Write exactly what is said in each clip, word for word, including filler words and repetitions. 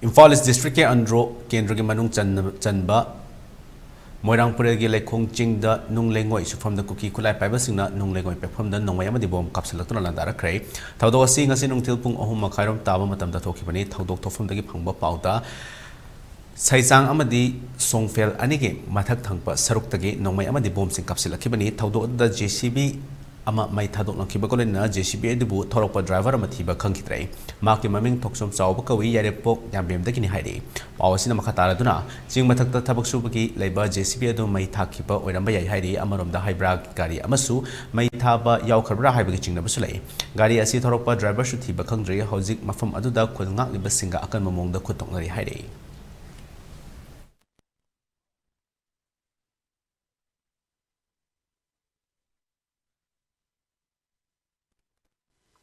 ꯏꯝꯐꯥꯜ ꯏꯁ ꯗꯤꯁꯇ꯭ꯔꯤꯛꯀꯤ ꯑꯟꯗ꯭ꯔꯣ ꯀꯦꯟꯗ꯭ꯔꯒꯤ ꯃꯅꯨꯡ ꯆꯟꯅ-, ꯆꯟꯕ ꯃꯣꯏꯔꯥꯡ ꯄꯨꯔꯦꯜꯒꯤ ꯂꯩꯈꯣꯡ ꯆꯤꯡꯗ ꯅꯨꯡ ꯂꯩꯉꯣꯏ ꯁꯨꯐꯝꯗ ꯀꯨꯀꯤ ꯈꯨꯠꯂꯥꯏ ꯄꯥꯏꯕꯁꯤꯡꯅ ꯅꯨꯡ ꯂꯩꯉꯣꯏ ꯄꯦꯛꯐꯝꯗ ꯅꯣꯡꯃꯩ ꯑꯃꯗꯤ ꯕꯣꯝ ꯀꯥꯞꯁꯤꯜꯂꯛꯇꯨꯅ ꯂꯥꯟꯗꯥꯔꯛꯈ꯭ꯔꯦ꯫ ꯊꯧꯗꯣꯛ ꯑꯁꯤ ꯉꯁꯤ ꯅꯨꯡꯊꯤꯜ ꯄꯨꯡ ꯑꯍꯨꯝ ꯃꯈꯥꯏꯔꯣꯝ ꯇꯥꯕ ꯃꯇꯝꯗ ꯊꯣꯛꯈꯤꯕꯅꯤ꯫ ꯊꯧꯗꯣꯛ ꯊꯣꯛꯐꯝꯗꯒꯤ ꯐꯪꯕ ꯄꯥꯎꯗ ꯁꯩꯆꯥꯡ ꯑꯃꯗꯤ ꯁꯣꯡꯐꯦꯜ ꯑꯅꯤꯒꯤ ꯃꯊꯛ ꯊꯪꯕ ꯁꯔꯨꯛꯇꯒꯤ ꯅꯣꯡꯃꯩ ꯑꯃꯗꯤ ꯕꯣꯝꯁꯤꯡ ꯀꯥꯞꯁꯤꯜꯂꯛꯈꯤꯕꯅꯤ꯫ ꯊꯧꯗꯣꯛ ꯑꯗꯨꯗ ꯖꯦ ꯁꯤ ꯕꯤ ꯑꯃ ꯃꯩ ꯊꯥꯗꯣꯛꯂꯛꯈꯤꯕꯒ ꯂꯣꯏꯅꯅ ꯖꯦ ꯁꯤ ꯕꯤ ꯑꯗꯨꯕꯨ ꯊꯧꯔꯛꯄ ꯗ꯭ꯔꯥꯏꯚꯔ ꯑꯃ ꯊꯤꯕ ꯈꯪꯈꯤꯗ꯭ꯔꯦ꯫ ꯃꯍꯥꯛꯀꯤ ꯃꯃꯤꯡ ꯊꯣꯛꯆꯣꯝ ꯆꯥꯎꯕ ꯀꯧꯏ, ꯌꯥꯏꯔꯤꯄꯣꯛ ꯌꯥꯝꯕꯦꯝꯗꯒꯤꯅꯤ ꯍꯥꯏꯔꯤ꯫ ꯄꯥꯎ ꯑꯁꯤꯅ ꯃꯈꯥ ꯇꯥꯔꯗꯨꯅ, ꯆꯤꯡ ꯃꯊꯛꯇ ꯊꯕꯛ ꯁꯨꯕꯒꯤ ꯂꯩꯕ ꯖꯦ ꯁꯤ ꯕꯤ ꯑꯗꯨ ꯃꯩ ꯊꯥꯈꯤꯕ ꯑꯣꯏꯔꯝꯕ ꯌꯥꯏ ꯍꯥꯏꯔꯤ꯫ ꯑꯃꯔꯣꯝꯗ ꯍꯥꯏꯕ꯭ꯔꯥ ꯒꯥꯔꯤ ꯑꯃꯁꯨ ꯃꯩ ꯊꯥꯕ ꯌꯥꯎꯈ꯭ꯔꯕ꯭ꯔꯥ ꯍꯥꯏꯕꯒꯤ ꯆꯤꯡꯅꯕꯁꯨ ꯂꯩ꯫ ꯒꯥꯔꯤ ꯑꯁꯤ ꯊꯧꯔꯛꯄ ꯗ꯭ꯔꯥꯏꯚꯔꯁꯨ ꯊꯤꯕ ꯈꯪꯗ꯭ꯔꯤ꯫ ꯍꯧꯖꯤꯛ ꯃꯐꯝ ꯑꯗꯨꯗ ꯈꯨꯜ ꯉꯥꯛꯂꯤꯕꯁꯤꯡꯒ ꯑꯀꯟꯕ ꯃꯑꯣꯡꯗ ꯈꯨꯠ ꯊꯣꯛꯅꯔꯤ ꯍꯥꯏꯔꯤ꯫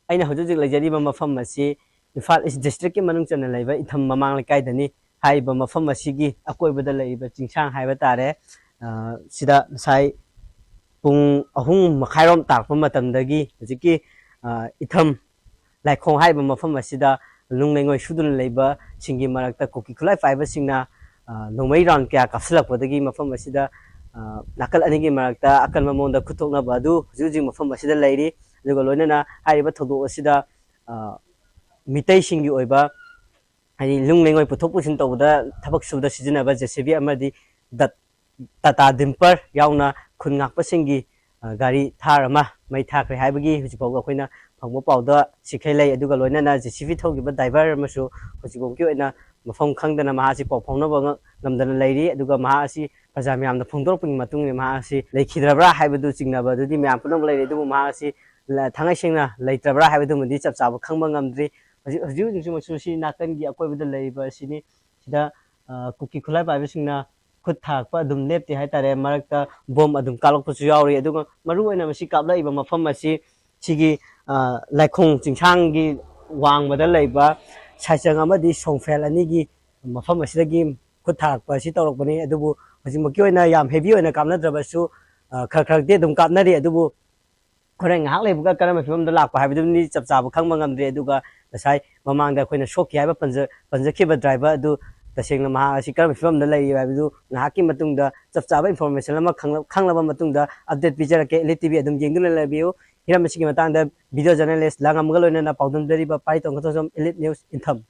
ꯑꯩꯅ ꯍꯧꯖꯤꯛ ꯍꯧꯖꯤꯛ ꯂꯩꯖꯔꯤꯕ ꯃꯐꯝ ꯑꯁꯤ ꯏꯝꯐꯥꯜ ꯏꯁ ꯗꯤꯁꯇ꯭ꯔꯤꯛꯀꯤ ꯃꯅꯨꯡ ꯆꯟꯅ ꯂꯩꯕ ꯏꯊꯝ ꯃꯃꯥꯡ ꯂꯩꯀꯥꯏꯗꯅꯤ꯫ ꯍꯥꯏꯔꯤꯕ ꯃꯐꯝ ꯑꯁꯤꯒꯤ ꯑꯀꯣꯏꯕꯗ ꯂꯩꯔꯤꯕ ꯆꯤꯡꯁꯥꯡ ꯍꯥꯏꯕ ꯇꯥꯔꯦ, ꯑ, ꯁꯤꯗ ꯉꯁꯥꯏ ꯄꯨꯡ ꯑꯍꯨꯝ ꯃꯈꯥꯏꯔꯣꯝ ꯇꯥꯔꯛꯄ ꯃꯇꯝꯗꯒꯤ ꯍꯧꯖꯤꯛꯀꯤ, ꯑ, ꯏꯊꯝ ꯂꯥꯏꯈꯣꯡ ꯍꯥꯏꯔꯤꯕ ꯃꯐꯝ ꯑꯁꯤꯗ ꯅꯨꯡ ꯂꯩꯉꯣꯏ ꯁꯨꯗꯨꯅ ꯂꯩꯕꯁꯤꯡꯒꯤ ꯃꯔꯛꯇ ꯀꯨꯀꯤ ꯈꯨꯠꯂꯥꯏ ꯄꯥꯏꯕꯁꯤꯡꯅ, ꯑ, ꯅꯣꯡꯃꯩ ꯔꯥꯎꯟ ꯀꯌꯥ ꯀꯥꯞꯁꯤꯜꯂꯛꯄꯗꯒꯤ ꯃꯐꯝ ꯑꯁꯤꯗ, ꯑ, ꯅꯥꯀꯜ ꯑꯅꯤꯒꯤ ꯃꯔꯛꯇ ꯑꯀꯟꯕ ꯃꯑꯣꯡꯗ ꯈꯨꯠꯊꯣꯛꯅꯕ ꯑꯗꯨ ꯍꯧꯖꯤꯛ ꯍꯧꯖꯤꯛ ꯃꯐꯝ ꯑꯁꯤꯗ ꯂꯩꯔꯤ꯫ ꯑꯗꯨꯒ ꯂꯣꯏꯅꯅ ꯍꯥꯏꯔꯤꯕ ꯊꯧꯗꯣꯛ ꯑꯁꯤꯗ, ꯑ, ꯃꯤꯇꯩꯁꯤꯡꯒꯤ ꯑꯣꯏꯕ, ꯍꯥꯏꯗꯤ ꯅꯨꯡ ꯂꯩꯉꯣꯏ ꯄꯨꯊꯣꯛ ꯄꯨꯁꯤꯟ ꯇꯧꯕꯗ ꯊꯕꯛ ꯁꯨꯕꯗ ꯁꯤꯖꯤꯟꯅꯕ ꯖꯦ ꯁꯤ ꯕꯤ ꯑꯃꯗꯤ ꯗꯠ-, ꯇꯥꯇꯥ ꯗꯤꯝꯄꯔ ꯌꯥꯎꯅ ꯈꯨꯟ ꯉꯥꯛꯄꯁꯤꯡꯒꯤ, ꯑ, ꯒꯥꯔꯤ ꯊꯥꯔ ꯑꯃ ꯃꯩ ꯊꯥꯈ꯭ꯔꯦ ꯍꯥꯏꯕꯒꯤ ꯍꯧꯖꯤꯛ ꯐꯥꯎꯕ ꯑꯩꯈꯣꯏꯅ ꯐꯪꯕ ꯄꯥꯎꯗ ꯁꯤꯈꯩ ꯂꯩ꯫ ꯑꯗꯨꯒ ꯂꯣꯏꯅꯅ ꯖꯦ ꯁꯤ ꯕꯤ ꯊꯧꯈꯤꯕ ꯗ꯭ꯔꯥꯏꯚꯔ ꯑꯃꯁꯨ ꯍꯧꯖꯤꯛ ꯐꯥꯎꯒꯤ ꯑꯣꯏꯅ ꯃꯐꯝ ꯈꯪꯗꯅ ꯃꯍꯥꯛ ꯑꯁꯤ ꯄꯥꯎ ꯐꯥꯎꯅꯕ ꯉ-, ꯉꯝꯗꯅ ꯂꯩꯔꯤ꯫ ꯑꯗꯨꯒ ꯃꯍꯥꯛ ꯑꯁꯤ ꯄ꯭ꯔꯖꯥ ꯃꯌꯥꯝꯗ ꯐꯣꯡꯗꯣꯔꯛꯄꯒꯤ ꯃꯇꯨꯡ ꯏꯟꯅ ꯃꯍꯥꯛ ꯑꯁꯤ ꯂꯩꯈꯤꯗ꯭ꯔꯕ꯭ꯔꯥ ꯍꯥꯏꯕꯗꯨ ꯆꯤꯡꯅꯕ ꯑꯗꯨꯗꯤ ꯃꯌꯥꯝ ꯄꯨꯝꯅꯃꯛ ꯂꯩꯔꯤ꯫ ꯑꯗꯨꯕꯨ ꯃꯍꯥꯛ ꯑꯁꯤ ꯂ-, ꯊꯥꯡꯉꯩ ꯁꯦꯡꯅ ꯂꯩꯇ꯭ꯔꯕ꯭ꯔꯥ ꯍꯥꯏꯕꯗꯨꯃꯗꯤ ꯆꯞ ꯆꯥꯕ ꯈꯪꯕ ꯉꯝꯗ꯭ꯔꯤ꯫ ꯍꯧꯖꯤꯛ, ꯍꯧꯖꯤꯛ ꯍꯧꯖꯤꯛꯁꯨ ꯃꯁꯤ ꯅꯥꯀꯟꯒꯤ ꯑꯀꯣꯏꯕꯗ ꯂꯩꯔꯤꯕ ꯑꯁꯤꯅꯤ꯫ ꯁꯤꯗ, ꯑ, ꯀꯨꯀꯤ ꯈꯨꯠꯂꯥꯏ ꯄꯥꯏꯕꯁꯤꯡꯅ ꯈꯨꯠ ꯊꯥꯔꯛꯄ ꯑꯗꯨꯝ ꯂꯦꯞꯇꯦ ꯍꯥꯏꯇꯥꯔꯦ꯫ ꯃꯔꯛꯇ ꯕꯣꯝ ꯑꯗꯨꯝ ꯀꯥꯞꯂꯛꯄꯁꯨ ꯌꯥꯎꯔꯤ꯫ ꯑꯗꯨꯒ ꯃꯔꯨꯑꯣꯏꯅ ꯃꯁꯤ ꯀꯥꯞꯂꯛꯏꯕ ꯃꯐꯝ ꯑꯁꯤ ꯁꯤꯒꯤ, ꯑ, ꯂꯥꯏꯈꯣꯡ ꯆꯤꯡꯁꯥꯡꯒꯤ ꯋꯥꯡꯃꯗ ꯂꯩꯕ ꯁꯥꯏꯆꯪ ꯑꯃꯗꯤ ꯁꯣꯡꯐꯦꯜ ꯑꯅꯤꯒꯤ ꯃꯐꯝ ꯑꯁꯤꯗꯒꯤ ꯈꯨꯠ ꯊꯥꯔꯛꯄ ꯑꯁꯤ ꯇꯧꯔꯛꯄꯅꯤ꯫ ꯑꯗꯨꯕꯨ ꯍꯧꯖꯤꯛꯃꯛꯀꯤ ꯑꯣꯏꯅ ꯌꯥꯝ ꯍꯦꯚꯤ ꯑꯣꯏꯅ ꯀꯥꯞꯅꯗ꯭ꯔꯕꯁꯨ, ꯑ, ꯈꯔ ꯈꯔꯗꯤ ꯑꯗꯨꯝ ꯀꯥꯞꯅꯔꯤ꯫ ꯑꯗꯨꯕꯨ ꯍꯣꯔꯦꯟ ꯉꯥꯏꯍꯥꯛ ꯂꯩꯕꯒ ꯀꯔꯝꯕ ꯐꯤꯕꯝꯗ ꯂꯥꯛꯄ ꯍꯥꯏꯕꯗꯨꯝꯗꯤ ꯆꯞ ꯆꯥꯕ ꯈꯪꯕ ꯉꯝꯗ꯭ꯔꯤ꯫ ꯑꯗꯨꯒ ꯉꯁꯥꯏ ꯃꯃꯥꯡꯗ ꯑꯩꯈꯣꯏꯅ ꯁꯣꯛꯈꯤ ꯍꯥꯏꯕ ꯄꯟꯖ-, ꯄꯟꯖꯈꯤꯕ ꯗ꯭ꯔꯥꯏꯚꯔ ꯑꯗꯨ ꯇꯁꯦꯡꯅ ꯃꯍꯥꯛ ꯑꯁꯤ ꯀꯔꯝꯕ ꯐꯤꯕꯝꯗ ꯂꯩꯔꯤ ꯍꯥꯏꯕꯗꯨ ꯉꯥꯏꯍꯥꯛꯀꯤ ꯃꯇꯨꯡꯗ ꯆꯞ ꯆꯥꯕ ꯏꯟꯐꯣꯔꯃꯦꯁꯟ ꯑꯃ ꯈꯪꯂ-, ꯈꯪꯂꯕ ꯃꯇꯨꯡꯗ ꯑꯞꯗꯦꯠ ꯄꯤꯖꯔꯛꯀꯦ꯫ ꯏꯂꯤꯠ ꯇꯤ ꯚꯤ ꯑꯗꯨꯝ ꯌꯦꯡꯗꯨꯅ ꯂꯩꯕꯤꯌꯨ꯫ ꯍꯤꯔꯝ ꯑꯁꯤꯒꯤ ꯃꯇꯥꯡꯗ ꯚꯤꯗꯤꯑꯣ ꯖꯔꯅꯦꯂꯤꯁ ꯂꯥꯡꯉꯝꯒ ꯂꯣꯏꯅꯅ ꯄꯥꯎꯗꯝꯖꯔꯤꯕ ꯄꯥꯏꯇꯣꯡ ꯀꯊꯣꯡꯖꯝ, ꯏꯂꯤꯠ ꯅ꯭ꯌꯨꯁ, ꯏꯝꯐꯥꯜ꯫